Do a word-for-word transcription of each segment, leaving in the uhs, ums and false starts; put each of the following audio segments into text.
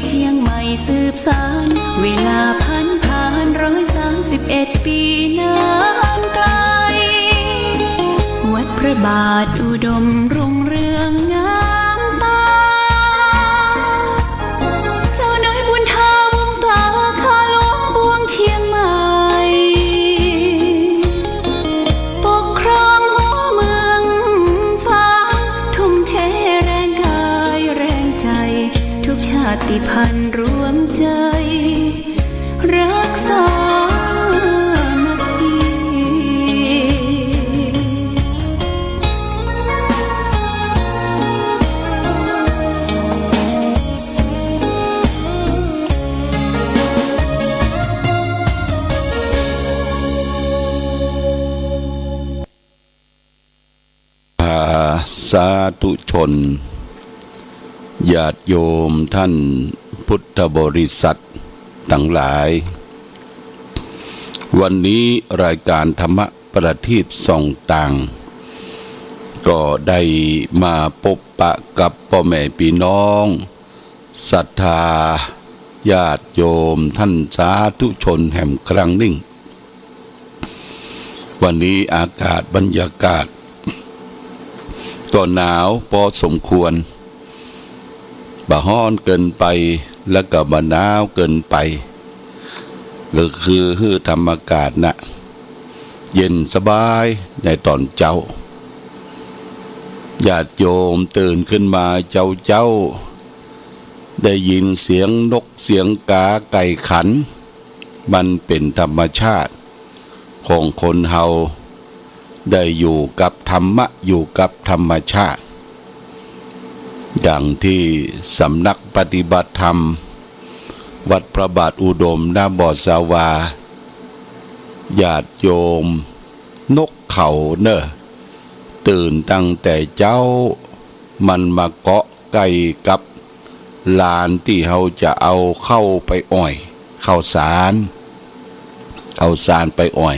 เชียงใหม่สืบสาน เวลาผ่านผ่าน ร้อยสามสิบเอ็ดปีนานไกล วัดพระบาทอุดมรุ่งเรืองงามตา เจ้าน้อยบุญทาวงศา ข้าหลวงปวงเชียงใหม่ ปกครองหัวเมืองฟ้า ทุ่มเทแรงกายแรงใจ ทุกชาติพันธุ์รวมใจ รักสามัคคี สาธุชน ญาติโยมท่านพุทธบริษัทตังหลาย วันนี้รายการธรรมประทีปส่องตาง ก็ได้มาปบปะกับป้อแม่ปี้น้อง ศรัทธาญาติโยมท่านสาธุชนแหมครั้งนึ่ง วันนี้อากาศบรรยากาศก็หนาวพอสมควร บ่ฮ้อนเกินไป แล้วก็บ่หนาวเกินไป ก็คือหื้อธรรมอากาศน่ะ เย็นสบายในต๋อนเจ๊า ญาติโยมตื่นขึ้นมาเจ๊าๆ ได้ยินเสียงนกเสียงกาไก่ขัน มันเป๋นธรรมชาติของคนเฮา ได้อยู่กับธรรมะ อยู่กับธรรมชาติ อย่างตี้สำนักปฏิบัติธรรม วัดพระบาทอุดม นาบ่อสาวา ญาติโยม นกเขาเน่อ ตื่นตั้งแต่เจ๊า มันมาเกาะใก้กับลานตี้เฮาจะเอาข้าวไปอ่อย ข้าวสาร ข้าวสารไปอ่อย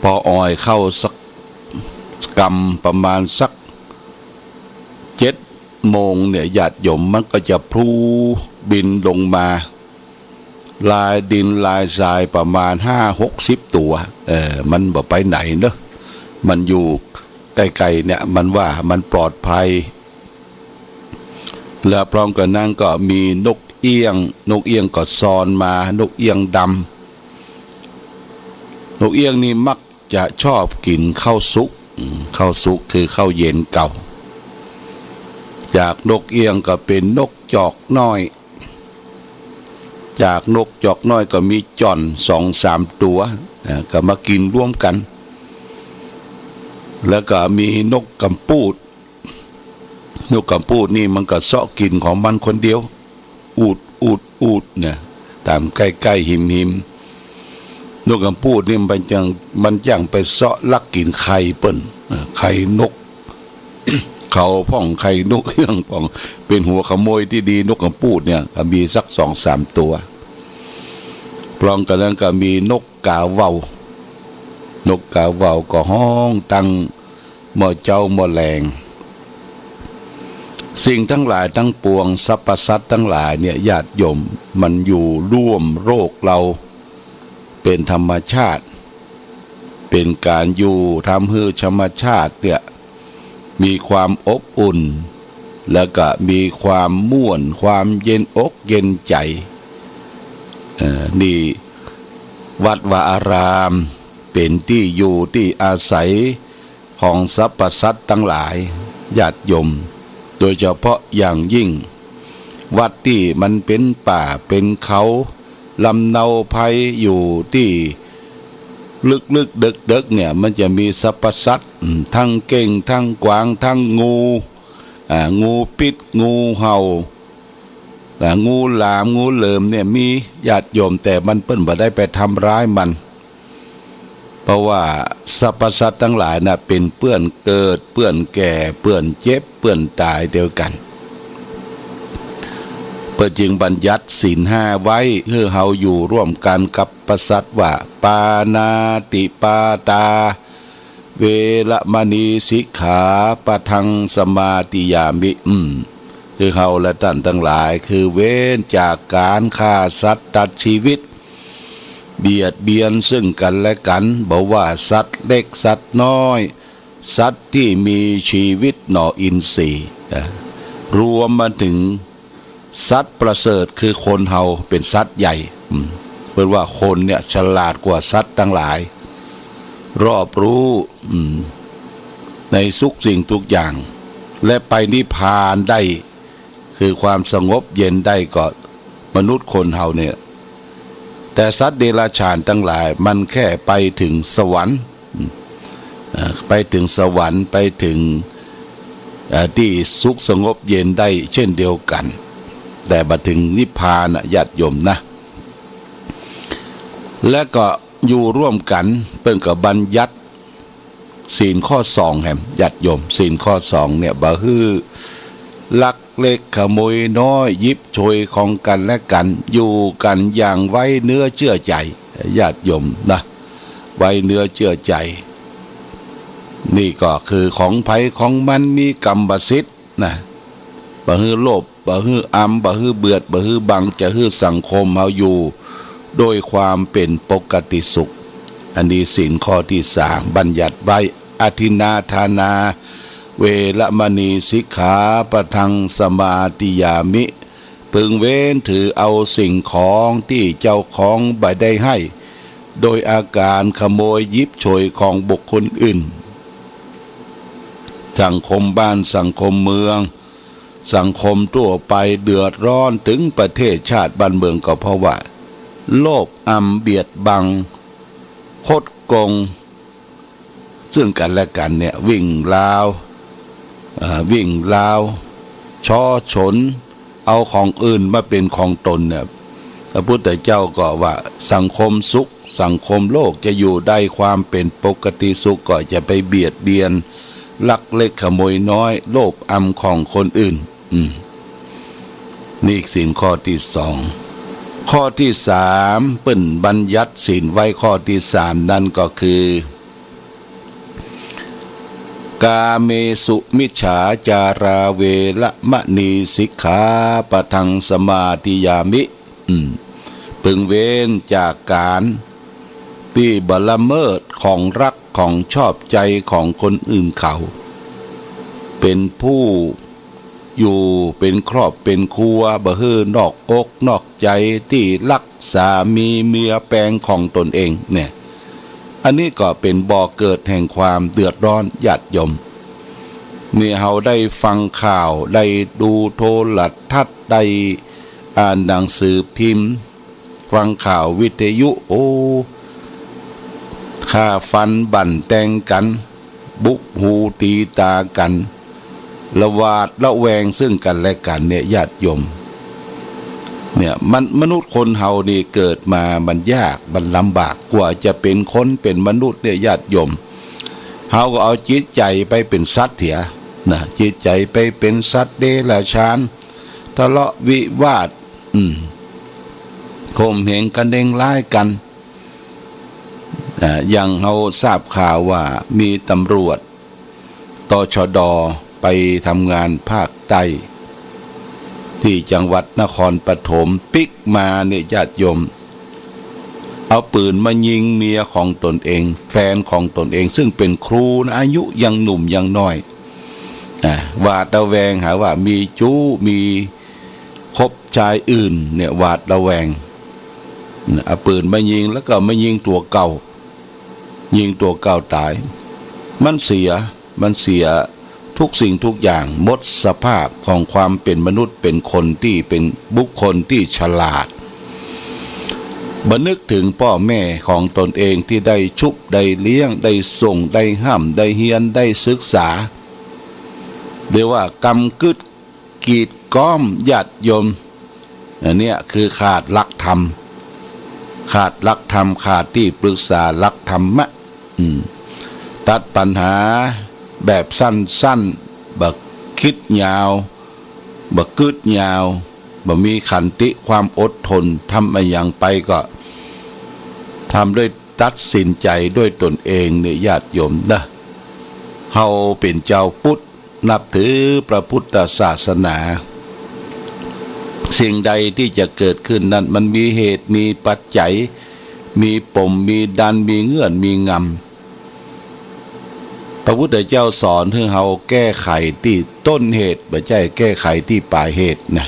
ปออ่อยข้าวสักกำ ประมาณสักเจ็ดโมงเนี่ย ญาติโยม มันก็จะพลูบินลงมา ลายดินลายทรายประมาณห้าหกสิบตั๋ว เออ มันบ่ไปไหนเนอะ มันอยู่ใก้ๆ เนี่ย มันว่ามันปลอดภัย แล้วพร้อมกั๋นนั้นก็มีนกเอี้ยง นกเอี้ยงก็ซอนมา นกเอี้ยงดำ นกเอี้ยงนี่มักจะชอบกิ๋นข้าวสุก อืม ข้าวสุกคือข้าวเย็นเก่า จากนกเอี้ยงก็เป๋นนกจอกน้อย จากนกจอกน้อยก็มีจ่อนสองสามตั๋ว อ่า ก็มากิ๋นร่วมกั๋น แล้วก็มีนกก๋ำปูด นกก๋ำปูดนี่มันก็เซาะกิ๋นของมันคนเดียว อูด อูด อูดเนี่ย ต๋ามใก้ๆ หิมๆ นกก๋ำปูดนี่มันจั่ง มันจั่งไปเซาะลักกิ๋นไข่เปิ้น เออ ไข่นก เขาพ่อง ไข่นกเอี้ยงพ่อง เป๋นหัวขโมยตี้ดี นกก๋ำปูดเนี่ย ก็มีสักสองสามตั๋ว พร้อมกั๋นนั้นก็มีนกกาเหว่า นกกาเหว่าก็ฮ้องตั้งเมื่อเจ๊าเมื่อแลง สิ่งตังหลายตังปวง สรรพสัตว์ตังหลายเนี่ย ญาติโยม มันอยู่ร่วมโลกเฮา เป๋นธรรมชาติ เป๋นก๋านอยู่ทำหื้อธรรมชาติเนี่ย มีความอบอุ่น แล้วก็มีความม่วน ความเย็นอกเย็นใจ๋ เอ่อ นี่วัดวาอาราม เป๋นตี้อยู่ตี้อาศัยของสรรพสัตว์ตังหลาย ญาติโยม โดยเฉพาะอย่างยิ่ง วัดตี้มันเป๋นป่าเป๋นเขา ลำเนาไพร อยู่ตี้ลึกๆ เดิ็กๆ เนี่ย มันจะมีสรรพสัตว์ อืม ตึงเก้ง ตึงกวาง ตึงงู อ่า งูปิ๊ด งูเห่า อ่า งูหลาม งูเหลิมเนี่ยมี ญาติโยม แต่มันเปิ้นบ่ได้ไปทำร้ายมัน เพราะว่าสรรพสัตว์ตังหลายน่ะ เป๋นเปื้อนเกิด เปื้อนแก่ เปื้อนเจ็บ เปื้อนต๋ายเดียวกั๋น เปิ้นจึงบัญญัติศีลห้าไว้ หื้อเฮาอยู่ร่วมกั๋นกับพระสัตว์ว่า ปาณาติปาตา เวระมะณี สิกขาปะทัง สมาธิยามิ อืม คือเฮาและต้านตังหลาย คือเว้นจากก๋านฆ่าสัตว์ตัดจีวิต เบียดเบียนเซิ่งกั๋นและกั๋น บ่ว่าสัตว์เล็กสัตว์น้อย สัตว์ตี้มีจีวิตหน่ออินทรีย์ นะ รวมมาเถิงสัตว์ประเสริฐคือคนเฮาเป๋นสัตว์ใหญ่ อืม เปิ้นว่าคนเนี่ยฉลาดกว่าสัตว์ตังหลาย รอบรู้ อืม ในทุกสิ่งทุกอย่าง และไปนิพพานได้ คือความสงบเย็นได้ก็มนุษย์คนเฮาเนี่ย แต่สัตว์เดรัจฉานตังหลายมันแค่ไปเถิงสวรรค์ อืม เอ่อ ไปเถิงสวรรค์ ไปเถิง เอ่อ ตี้สุขสงบเย็นได้เช่นเดียวกั๋น แต่บ่เถิงนิพพานน่ะ ญาติโยมนะ และก็อยู่ร่วมกั๋น เปิ้นก็บัญญัติศีลข้อสองแหม ญาติโยม ศีลข้อสองเนี่ย บ่หื้อลักเล็กขโมยน้อย หยิบฉวยของกั๋นและกั๋น อยู่กั๋นอย่างไว้เนื้อเจื้อใจ๋ ญาติโยมนะ ไว้เนื้อเจื้อใจ๋ นี่ก็คือของใผของมัน มีกรรมสิทธิ์นะ บ่หื้อโลภ บ่หื้ออำ บ่หื้อเบียด บ่หื้อบัง จะหื้อสังคมเฮาอยู่ด้วยความเป๋นปกติสุข อันนี้ศีลข้อตี้สาม บัญญัติไว้ อทินนาทานา เวระมณี สิกขาปะทัง สมาธิยามิ พึงเว้นถือเอาสิ่งของตี้เจ้าของบ่ได้ให้ โดยอาก๋านขโมยหยิบฉวยของบุคคลอื่น สังคมบ้าน สังคมเมือง สังคมทั่วไปเดือดร้อนเถิงประเทศชาติบ้านเมืองก็เพราะว่า โลภอำเบียดบัง คดโกง เซิ่งกั๋นและกั๋นเนี่ย วิ่งราว เอ่อ วิ่งราว ฉ้อฉล เอาของอื่นมาเป๋นของตนเนี่ย พระพุทธเจ้าก็ว่าสังคมสุข สังคมโลกจะอยู่ได้ความเป๋นปกติสุข ก็จะไปเบียดเบียน ลักเล็กขโมยน้อย โลภอำของคนอื่น อืม นี่ศีลข้อตี้สอง ข้อตี้สาม เปิ้นบัญญัติศีลไว้ข้อตี้สามนั้นก็คือ กาเมสุมิจฉาจารา เวระมณี สิกขาปะทัง สมาธิยามิ อืม พึงเว้นจากก๋านตี้บ่ละเมิดของรักของชอบใจ๋ของคนอื่นเขา เป๋นผู้อยู่เป๋นครอบเป๋นครัว บ่หื้อนอกอกนอกใจ๋ ตี้รักสามีเมียแปงของตนเองเนี่ย อันนี้ก็เป๋นบ่อเกิดแห่งความเดือดร้อน ญาติโยม นี่เฮาได้ฟังข่าว ได้ดูโทรทัศน์ ได้อ่านหนังสือพิมพ์ ฟังข่าววิทยุ โอ้ ฆ่าฟันบั่นแตงกั๋น บุบหูตี๋ต๋ากั๋น ระหวาดระแวงเซิ่งกั๋นและกั๋นเนี่ย ญาติโยม เนี่ย มัน มนุษย์คนเฮานี่เกิดมามันยาก มันลำบาก กว่าจะเป๋นคนเป๋นมนุษย์เนี่ย ญาติโยม เฮาก็เอาจิตใจ๋ไปเป๋นสัตว์เสียนะ จิตใจ๋ไปเป๋นสัตว์เดรัจฉาน ทะเลาะวิวาท อืม ข่มเหงคะเน็งร้ายกั๋น อ่า อย่างเฮาทราบข่าวว่ามีตำรวจ ตชด ไปทำงานภาคใต้ ตี้จังหวัดนครปฐม ปิ๊กมาเนี่ย ญาติโยม เอาปืนมายิงเมียของตนเอง แฟนของตนเอง ซึ่งเป๋นครูนะ อายุยังหนุ่มยังน้อย อ่า หวาดระแวง หาว่ามีจู๊ มีคบชายอื่นเนี่ย หวาดระแวง เอาปืนมายิง แล้วก็มายิงตั๋วเก่า ยิงตั๋วเก่าต๋าย มันเสีย มันเสียทุกสิ่งทุกอย่าง หมดสภาพของความเป๋นมนุษย์ เป๋นคนตี้ เป๋นบุคคลตี้ฉลาด บ่นึกเถิงป้อแม่ของตนเองตี้ได้ชุบ ได้เลี้ยง ได้ส่ง ได้ฮ่ำ ได้เฮียน ได้ศึกษา เรียกว่ากำกึด กีดก๊อม ญาติโยม อันเนี้ยคือขาดหลักธรรม ขาดหลักธรรม ขาดตี้ปรึกษาหลักธรรมะ อืม ตัดปัญหาแบบสั้นๆ บ่กึ๊ดยาว บ่กึ๊ดยาว บ่มีขันติความอดทน ทำอะหยังไปก็ทำด้วย ตัดสินใจ๋ด้วยตนเองเนี่ย ญาติโยมนะ เฮาเป๋นจาวพุทธ นับถือพระพุทธศาสนา สิ่งใดตี้จะเกิดขึ้นนั้น มันมีเหตุ มีปัจจัย มีปม มีดัน มีเงื่อน มีงำ พระพุทธเจ้าสอนหื้อเฮาแก้ไขตี้ต้นเหตุ บ่ใจ้แก้ไขตี้ปลายเหตุนะ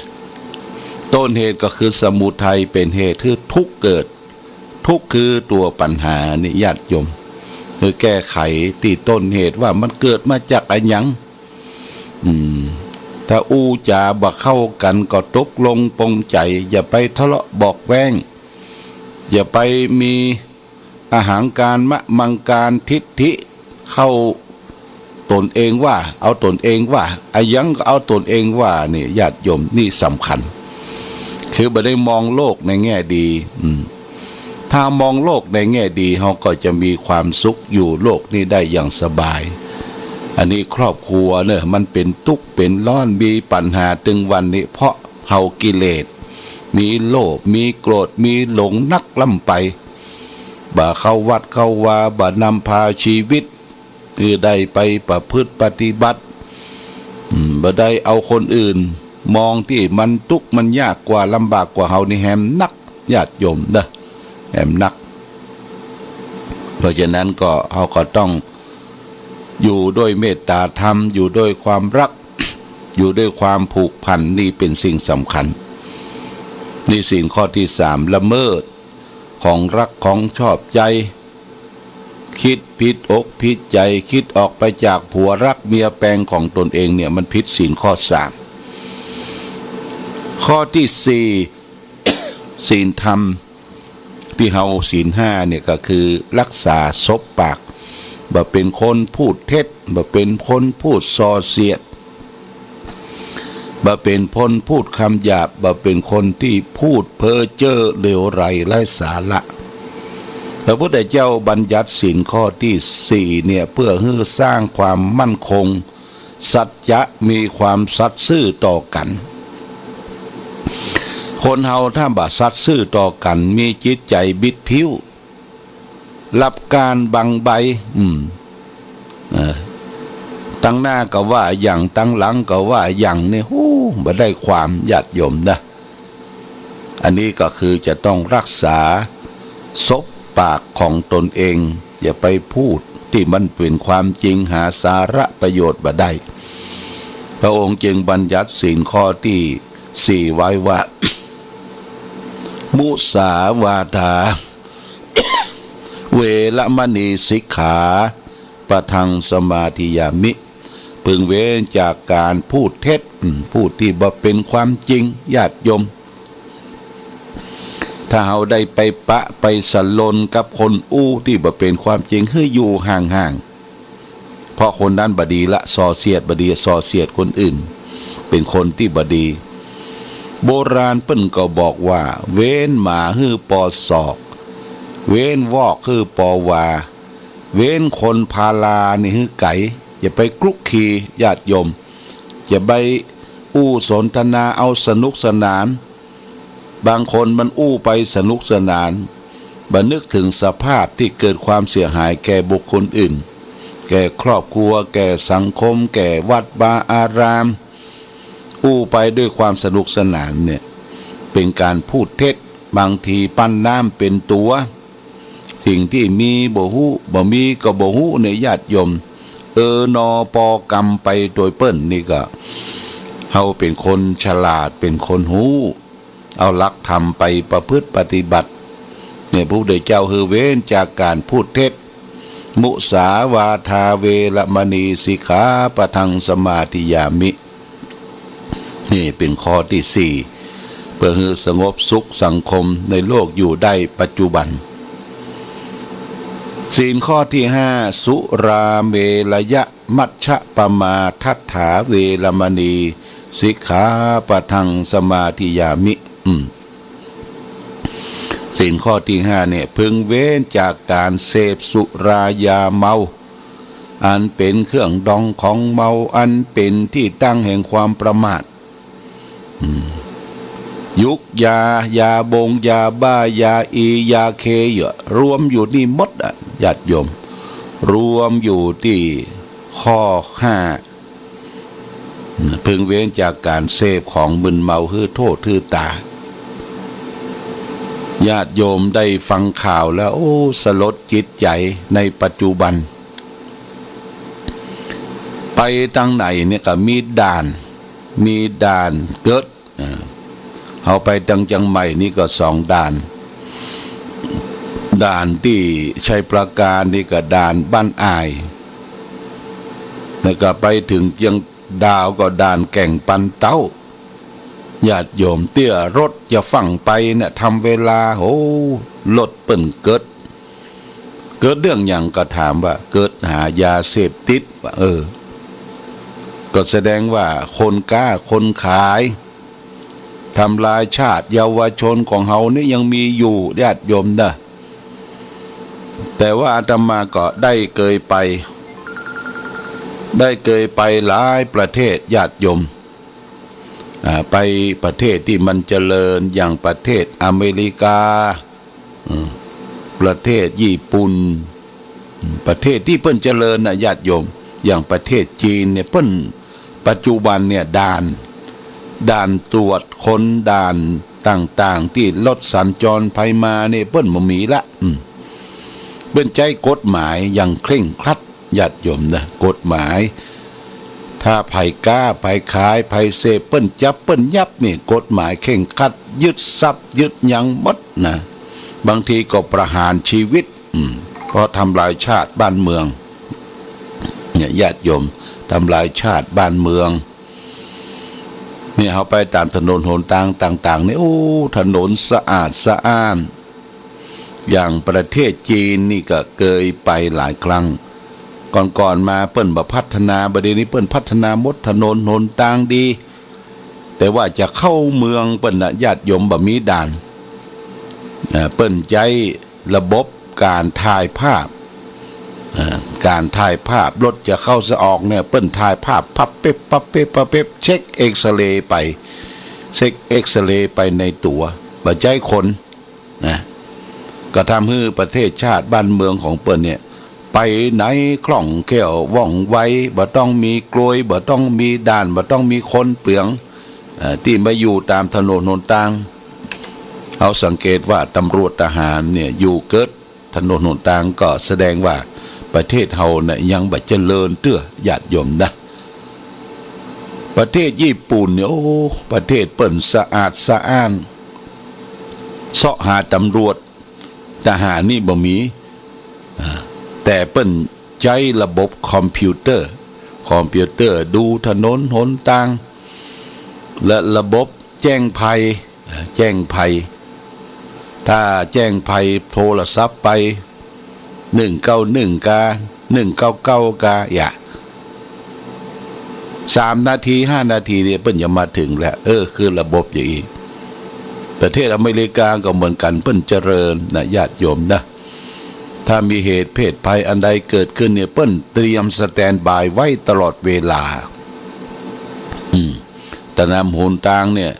ต้นเหตุก็คือสมุทัยเป๋นเหตุหื้อทุกข์เกิด ทุกข์คือตั๋วปัญหานี่ญาติโยม คือแก้ไขตี้ต้นเหตุว่ามันเกิดมาจากอะหยัง อืม ถ้าอู้จ๋าบ่เข้ากั๋นก็ตกลงปลงใจ๋ อย่าไปทะเลาะเบาะแว้ง อย่าไปมีอหังการ มะมังการ ทิฏฐิ เข้าต๋นเองว่า เอาต๋นเองว่า อะหยังก็เอาต๋นเองว่านี่ญาติโยม นี่สำคัญ คือบ่ได้มองโลกในแง่ดี อืม ถ้ามองโลกในแง่ดี เฮาก็จะมีความสุขอยู่โลกนี้ได้อย่างสบาย อันนี้ครอบครัวเน่อ มันเป๋นตุ๊กข์เป๋นร้อน มีปัญหาตึงวันนี้ เพราะเฮากิเลส มีโลภ มีโกรธ มีหลงนักล้ำไป บ่เข้าวัดเข้าวา บ่นำพาชีวิต หื้อได้ไปประพฤติปฏิบัติ อืม บ่ได้เอาคนอื่น มองตี้มันตุ๊กข์มันยากกว่า ลำบากกว่าเฮานี่แหมนัก ญาติโยมเน่อ แหมนัก เพราะฉะนั้นก็ เฮาก็ต้องอยู่ด้วยเมตตาธรรม อยู่ด้วยความรัก อยู่ด้วยความผูกพัน นี่เป๋นสิ่งสำคัญ นี่ศีลข้อตี้สาม ละเมิดของรักของชอบใจ๋ คิดผิดอกผิดใจ๋ คิดออกไปจากผัวรักเมียแปงของตนเองเนี่ย มันผิดศีลข้อสาม ข้อตี้สี่ ศีลธรรมตี้เฮา ศีลห้าเนี่ยก็คือรักษาสบปาก บ่เป๋นคนพูดเท็จ บ่เป๋นคนพูดส่อเสียด บ่เป๋นคนพูดคำหยาบ บ่เป๋นคนตี้พูดเพ้อเจ้อเลวไหลไร้สาระ พระพุทธเจ้าบัญญัติศีลข้อตี้สี่เนี่ย เพื่อหื้อสร้างความมั่นคง สัจจะ มีความสัตย์ซื่อต่อกั๋น คนเฮาถ้าบ่สัตย์ซื่อต่อกั๋น มีจิตใจ๋บิดผิ้ว ลับก้านบังใบ อืม เออ ตังหน้าก็ว่าอะหยัง ตังหลังก็ว่าอะหยังนี่ ฮู้ บ่ได้ความ ญาติโยมเน่อ อันนี้ก็คือจะต้องรักษาสบปากของตนเอง อย่าไปพูดตี้มันเป๋นความจริง หาสาระประโยชน์บ่ได้ พระองค์จึงบัญญัติศีลข้อตี้สี่ไว้ว่า มุสาวาทา เวระมณี สิกขาปะทังสมาธิยามิ พึงเว้นจากก๋านพูดเท็จ อืม พูดตี้บ่เป๋นความจริง ญาติโยม ถ้าเฮาได้ไปปะไปสะหลนกับคนอู้ตี้บ่เป๋นความจริง หื้ออยู่ห่างๆ เพราะคนนั้นบ่ดีละ ส่อเสียดบ่ดี ส่อเสียดคนอื่น เป๋นคนตี้บ่ดี โบราณเปิ้นก็บอกว่า เว้นหมาหื้อปอศอก เว้นวอกหื้อปอวา เว้นคนพาลานี่หื้อไก๋ อย่าไปคลุกคลี ญาติโยม อย่าไปอู้สนทนาเอาสนุกสนาน บางคนมันอู้ไปสนุกสนาน บ่นึกเถิงสภาพตี้เกิดความเสียหายแก่บุคคลอื่น แก่ครอบครัว แก่สังคม แก่วัดวาอาราม อู้ไปด้วยความสนุกสนานเนี่ย เป๋นก๋านพูดเท็จ บางทีปั้นน้ำเป๋นตั๋ว สิ่งตี้มีบ่ฮู้ บ่มีก็บ่ฮู้เนี่ย ญาติโยม เออนอปอกำไปโตยเปิ้น นี่ก็ เฮาเป๋นคนฉลาด เป๋นคนฮู้ เอาหลักธรรมไปประพฤติปฏิบัติ เนี่ย พระพุทธเจ้าหื้อเว้นจากก๋านพูดเท็จ มุสาวาทาเวระมณี สิกขาปะทังสมาธิยามิ นี่เป๋นข้อตี้สี่ เพื่อหื้อสงบสุขสังคมในโลกอยู่ได้ปัจจุบัน ศีลข้อตี้ห้า สุราเมรยมัชฌปมาทัฏฐาเวระมณี สิกขาปะทังสมาธิยามิ อืม ศีลข้อตี้ห้าเนี่ย พึงเว้นจากก๋านเสพสุรายาเมา อันเป๋นเครื่องดองของเมา อันเป๋นตี้ตั้งแห่งความประมาท อืม ยุกยา ยาบง ยาบ้า ยาอี ยาเค เยอะ รวมอยู่นี่หมดอะ ญาติโยม รวมอยู่ตี้ข้อห้า พึงเว้นจากก๋านเสพของมึนเมาหื้อโต้ษหื้อต๋า ญาติโยมได้ฟังข่าวแล้ว โอ้ สลดจิตใจ๋ในปัจจุบัน ไปตางไหนเนี่ยก็มีด่าน มีด่านเกิด อ่า เฮาไปตางเจียงใหม่นี่ก็สองด่าน ด่านตี้ชัยปราการนี่ก็ด่านบ้านอ่าย แล้วก็ไปเถิงเจียงดาวก็ด่านแก่งปันเต๊า ญาติโยม เตื้อรถจะฟั่งไปเนี่ย ทำเวลา โห รถเปิ้นเกิด เกิดเรื่องหยังก็ถามว่า เกิดหายาเสพติด ว่า เออ ก็แสดงว่าคนก๊าคนขาย ทำลายชาติเยาวชนของเฮานี่ยังมีอยู่ ญาติโยมนะ แต่ว่าอาตมาก็ได้เกยไป ได้เกยไปหลายประเทศ ญาติโยม อ่า ไปประเทศตี้มันเจริญ อย่างประเทศอเมริกา อืม ประเทศญี่ปุ่น อืม ประเทศตี้เปิ้นเจริญน่ะ ญาติโยม อย่างประเทศจีนเนี่ย เปิ้น ปัจจุบันเนี่ย ด่าน ด่านตรวจคน ด่านต่างๆ ตี้รถสัญจรไปมาเนี่ย เปิ้นบ่มีละ อืม เปิ้นใจ๊กฎหมายอย่างเคร่งครัด ญาติโยมนะ กฎหมาย ถ้าใผก๊า ใผขาย ใผเสพ เปิ้นจับ เปิ้นยับนี่ กฎหมายเคร่งครัด ยึดทรัพย์ ยึดหยังหมดนะ บางทีก็ประหารชีวิต อืม เพราะทำลายชาติบ้านเมือง เนี่ย ญาติโยม ทำลายชาติบ้านเมือง เนี่ย เฮาไปต๋ามถนนหนตางต่างๆ นี่ โอ้ ถนนสะอาดสะอ้าน อย่างประเทศจีนนี่ก็เกยไปหลายครั้ง ก่อนๆ มาเปิ้นบ่พัฒนา บ่าเดี่ยวนี้เปิ้นพัฒนาหมด ถนนหนตางดี แต่ว่าจะเข้าเมืองเปิ้นน่ะ ญาติโยม บ่มีด่าน เอ่อ เปิ้นใจ๊ระบบก๋านถ่ายภาพ เอ่อ ก๋านถ่ายภาพ รถจะเข้าจะออกเนี่ย เปิ้นถ่ายภาพ ปั๊บเป๊บ ปั๊บเป๊บ ปั๊บเป๊บ เช็คเอ็กซเรย์ไป เช็คเอ็กซเรย์ไปในตั๋ว บ่ใจ๊คน นะ ก็ทำหื้อประเทศชาติบ้านเมืองของเปิ้นเนี่ย ไปไหนคล่องแคล่วว่องไว บ่ต้องมีกลวย บ่ต้องมีด่าน บ่ต้องมีคนเปือง เอ่อ ตี้มาอยู่ต๋ามถนนหนตาง เฮาสังเกตว่าตำรวจทหารเนี่ย อยู่เกิดถนนหนตาง ก็แสดงว่าประเทศเฮาเนี่ยยังบ่เจริญเตื้อ ญาติโยมนะ ประเทศญี่ปุ่นเนี่ย โอ้ ประเทศเปิ้นสะอาดสะอ้าน เซาะหาตำรวจทหารนี่บ่มี อ่า แต่เปิ้นใจ๊ระบบคอมพิวเตอร์ คอมพิวเตอร์ดูถนนหนตาง และระบบแจ้งภัย อ่า แจ้งภัย ถ้าแจ้งภัยโทรศัพท์ไป หนึ่งเก้าหนึ่ง กา หนึ่งเก้าเก้า กา อย่า สามนาที ห้านาทีเนี่ย เปิ้นจะมาเถิงแล้ว เออ คือระบบอย่างอี้ ประเทศอเมริกาก็เหมือนกั๋น เปิ้นเจริญนะ ญาติโยมนะ ถ้ามีเหตุเพศภัยอันใดเกิดขึ้นเนี่ย เปิ้นเตรียมสแตนด์บายไว้ตลอดเวลา อืม ถนนหนตางเนี่ย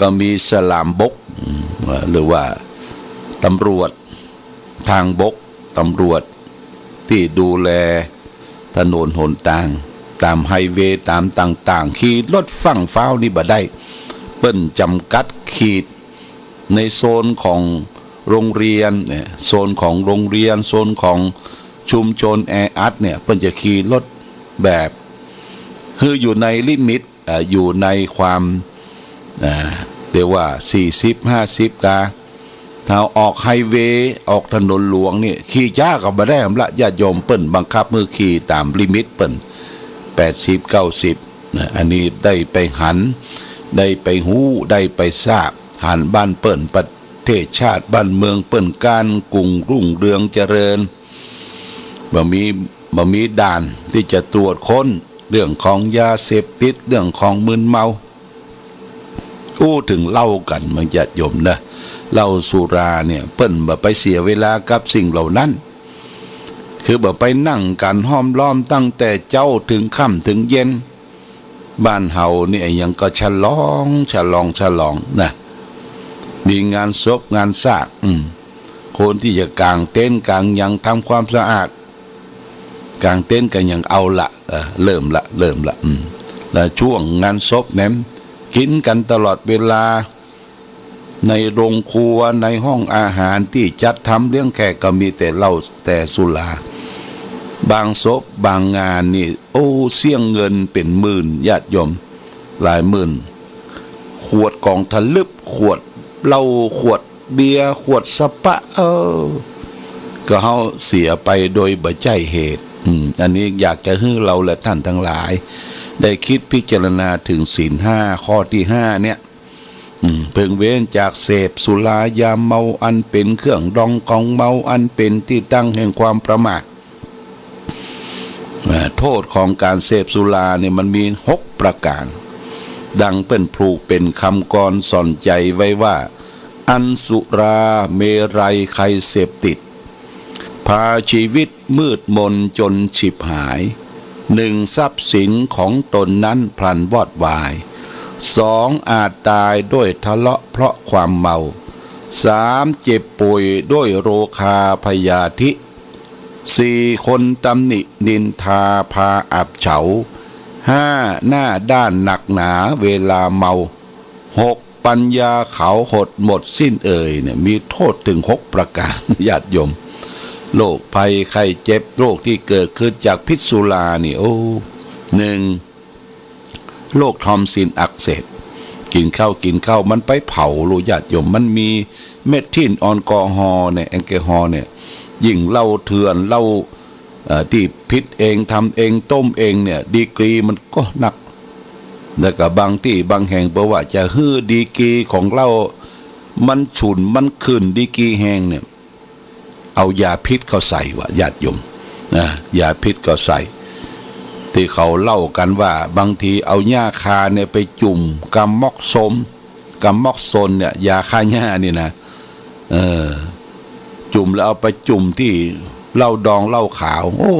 ก็มีสลามบก อืม หรือว่าตำรวจทางบก ตำรวจตี้ดูแลถนนหนตาง ต๋ามไฮเวย์ ต๋ามต่างๆ ขี่รถฟั่งฟ้าวนี่บ่ได้ เปิ้นจ๋ำกัดขีด ในโซนของโรงเรียนเนี่ย โซนของโรงเรียน โซนของชุมชนแออัดเนี่ย เปิ้นจะขี่รถแบบ คืออยู่ในลิมิต เอ่อ อยู่ในความ เอ่อ เรียกว่า สี่สิบ ห้าสิบ กา ถ้าออกไฮเวย์ ออกถนนหลวงเนี่ย ขี่จ๊าก็บ่ได้ละ ญาติโยม เปิ้นบังคับหื้อขี่ต๋ามลิมิตเปิ้น แปดสิบ เก้าสิบ นะ อันนี้ได้ไปหัน ได้ไปฮู้ ได้ไปทราบ หันบ้านเปิ้น ประเทศชาติบ้านเมืองเปิ้น ก๋านกุ่งรุ่งเรืองเจริญ บ่มี บ่มีด่านตี้จะตรวจค้นเรื่องของยาเสพติด เรื่องของมึนเมา อู้เถิงเหล้ากั๋น บางญาติโยมนะ เหล้าสุราเนี่ย เปิ้นบ่ไปเสียเวลากับสิ่งเหล่านั้น คือบ่ไปนั่งกั๋นห้อมล้อมตั้งแต่เจ๊าเถิงค่ำเถิงเย็น บ้านเฮานี่อะหยังก็ฉลอง ฉลอง ฉลองนะ มีงานศพงานซาก อืม คนตี้จะก๋างเต็นท์ก๋างหยังทำความสะอาด ก๋างเต็นท์ก๋างหยัง เอาละ เออ เริ่มละ เริ่มละ อืม และช่วงงานศพแหมกิ๋นกั๋นตลอดเวลา ในโรงครัว ในห้องอาหารตี้จัดทำเลี้ยงแขกก็มีแต่เหล้าแต่สุรา บางศพบางงานนี่ โอ้ เสี้ยงเงินเป๋นหมื่น ญาติโยม หลายหมื่น ขวดก๋องทะลึบ ขวดเหล้า ขวดเบียร์ ขวดสปะ เออ ก็เฮาเสียไปโดยบ่ใจ้เหตุ อืม อันนี้อยากจะหื้อเฮาและท่านทั้งหลาย ได้กึ๊ดพิจารณาเถิงศีลห้าข้อตี้ห้าเนี่ย อืม เพิ่งเว้นจากเสพสุรายาเมาอันเป๋นเครื่องดองของเมา อันเป๋นตี้ตั้งแห่งความประมาท อ่า โต้ษของก๋านเสพสุราเนี่ยมันมีหกประก๋าน ดังเปิ้นผูกเป๋นกำกรสอนใจ๋ไว้ว่า อันสุราเมรัยใครเสพติด พาชีวิตมืดมนจนฉิบหาย หนึ่ง ทรัพย์สินของตนนั้นพลันวอดวาย สอง อาจต๋ายด้วยทะเลาะเพราะความเมา สาม เจ็บป่วยด้วยโรคาพยาธิ สี่ คนตำหนินินทาพาอับเฉา ห้า หน้าด้านหนักหนาเวลาเมา หก ปัญญาเขาหดหมดสิ้นเอ่ยเนี่ย มีโต้ษเถิงหกประก๋าน ญาติโยม โรคภัยไข้เจ็บ โรคตี้เกิดขึ้นจากพิษสุรานี่ โอ้ หนึ่ง โรคทอนซิลอักเสบ กิ๋นข้าวกิ๋นข้าวมันไปเผาลูก ญาติโยม มันมีเมทิลแอลกอฮอล์เนี่ย แอลกอฮอล์เนี่ย ยิ่งเหล้าเถื่อน เหล้า เอ่อ ตี้ผิดเอง ทำเอง ต้มเองเนี่ย ดีกรีมันก็นัก แล้วก็บางตี้บางแห่งเปิ้นว่าจะหื้อดีกรีของเหล้ามันฉุน มันขึ้นดีกรีแฮงเนี่ย เอายาพิษเข้าใส่ว่ะ ญาติโยม นะ ยาพิษเข้าใส่ ตี้เขาเล่ากั๋นว่าบางทีเอาหญ้าคาเนี่ยไปจุ่มกาม็อกโซน กาม็อกโซนเนี่ย ยาฆ่าหญ้านี่นะ เออ จุ่มแล้วเอาไปจุ่มตี้เหล้าดองเหล้าขาว โอ้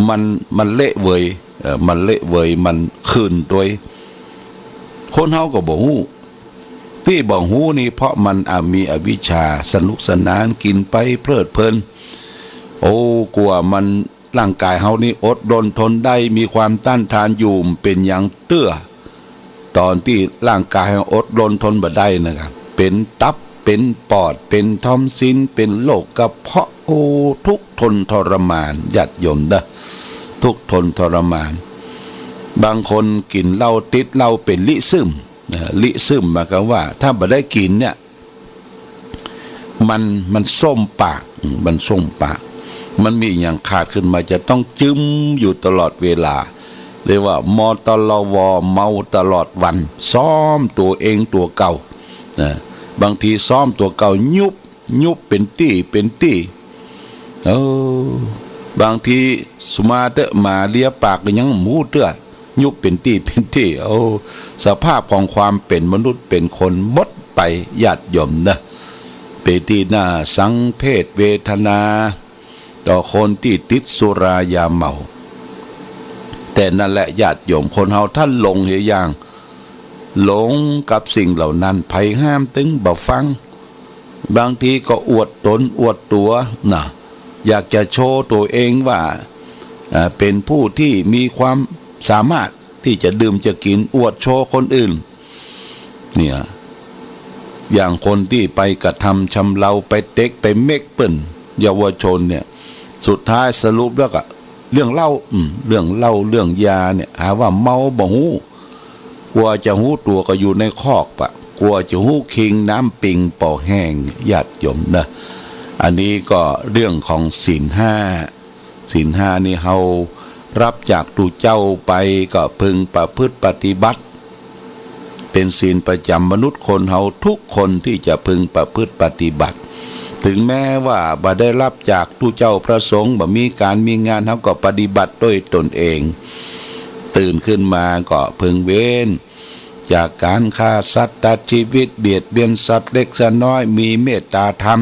มัน มันเละเวย เอ่อ มันเละเวย มันขึ้นตวย คนเฮาก็บ่ฮู้ ตี้บ่ฮู้นี่เพราะมัน อ่ะ มีอวิชชา สนุกสนาน กิ๋นไปเพลิดเพลิน โอ้ กว่ามัน ร่างก๋ายเฮานี่อดรนทนได้ มีความต้านทานอยู่ เป๋นหยังเตื้อ ต๋อนตี้ร่างก๋ายเฮาอดรนทนบ่ได้นะครับ เป๋นตับ เป๋นปอด เป๋นทอนซิล เป๋นโรคกระเพาะ โอ้ ทุกข์ทนทรมาน ญาติโยมเด้อ ทุกข์ทนทรมาน บางคนกิ๋นเหล้าติดเหล้าเป๋นลิซึม เอ่อ ลิซึมหมายความว่าถ้าบ่ได้กิ๋นเนี่ย มัน มันส้มปาก อืม มันส้มปาก มันมีอะหยังขาดขึ้นมาจะต้องจึมอยู่ตลอดเวลา เรียกว่ามตลว เมาตลอดวัน ซ้อมตั๋วเองตั๋วเก่า นะ บางทีซ้อมตั๋วเก่ายุบ ยุบเป๋นตี้ เป๋นตี้ เออ บางทีสุมาเต๊อะ หมาเลียปากก็ยังบ่ฮู้เตื้อ ยุบเป๋นตี้ เป๋นตี้ โอ้ สภาพของความเป๋นมนุษย์เป๋นคนหมดไป ญาติโยมนะ เป๋นตี้น่าสังเวชเวทนา ต่อคนตี้ติดสุรายาเมา แต่นั่นแหละญาติโยม คนเฮาถ้าหลงเหียอย่าง หลงกับสิ่งเหล่านั้น ใผห้ามตึงบ่ฟัง บางทีก็อวดต๋นอวดตั๋วนะ อยากจะโชว์ตั๋วเองว่า อ่า เป๋นผู้ตี้มีความสามารถตี้จะดื่มจะกิ๋น อวดโชว์คนอื่น เนี่ย อย่างคนตี้ไปกระทำชำเรา ไปเต็กไปเม็กเปิ้นเยาวชนเนี่ย สุดท้ายสรุปแล้วก็เรื่องเหล้า อืม เรื่องเหล้า เรื่องยาเนี่ย หาว่าเมาบ่ฮู้ กว่าจะฮู้ตั๋วก็อยู่ในคอกปะ กว่าจะฮู้คิงน้ำปิงปอแห้ง ญาติโยมนะ อันนี้ก็เรื่องของศีลห้า ศีลห้านี่เฮารับจากตุ๊เจ้าไปก็พึงประพฤติปฏิบัติ เป๋นศีลประจ๋ำมนุษย์คนเฮาทุกคนตี้จะพึงประพฤติปฏิบัติ ถึงแม้ว่าบ่ได้รับจากตุ๊เจ้าพระสงฆ์ บ่มีก๋านมีงาน เฮาก็ปฏิบัติด้วยตนเอง ตื่นขึ้นมาก็พึงเว้นจากก๋านฆ่าสัตว์ตัดชีวิต เบียดเบียนสัตว์เล็กสัตว์น้อย มีเมตตาธรรม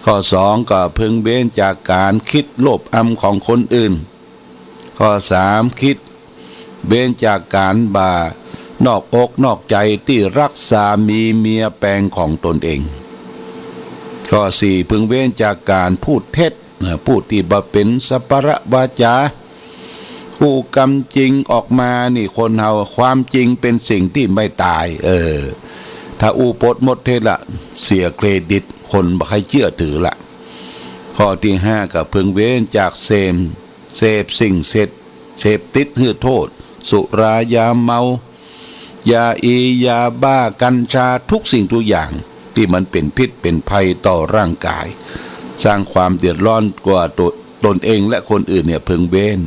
ข้อสองก็พึงเว้นจากก๋านกึ๊ดโลภอำของคนอื่น ข้อสามกึ๊ดเว้นจากก๋านบ่านอกอกนอกใจ๋ตี้รักสามีเมียแปงของตนเอง ข้อสี่พึงเว้นจากก๋านพูดเท็จ นะ พูดตี้บ่เป๋นสัปปะวาจา อู้กำจริงออกมานี่คนเฮา ความจริงเป๋นสิ่งตี้ไม่ต๋าย เออ ถ้าอู้ปดหมดเทศละ เสียเครดิต คนบ่ใค่เจื้อถือละ ข้อตี้ห้า ก็เพิ่งเว้นจากเสพ เสพสิ่งเสพ เสพติดหื้อโต้ษ สุรา ยาเมา ยาอี ยาบ้า กัญชา กู้สิ่งกู้อย่างตี้มันเป๋นพิษเป๋นภัยต่อร่างก๋าย สร้างความเดือดร้อนแก่ตั๋ว ตนเองและคนอื่นเนี่ยเพิ่งเว้น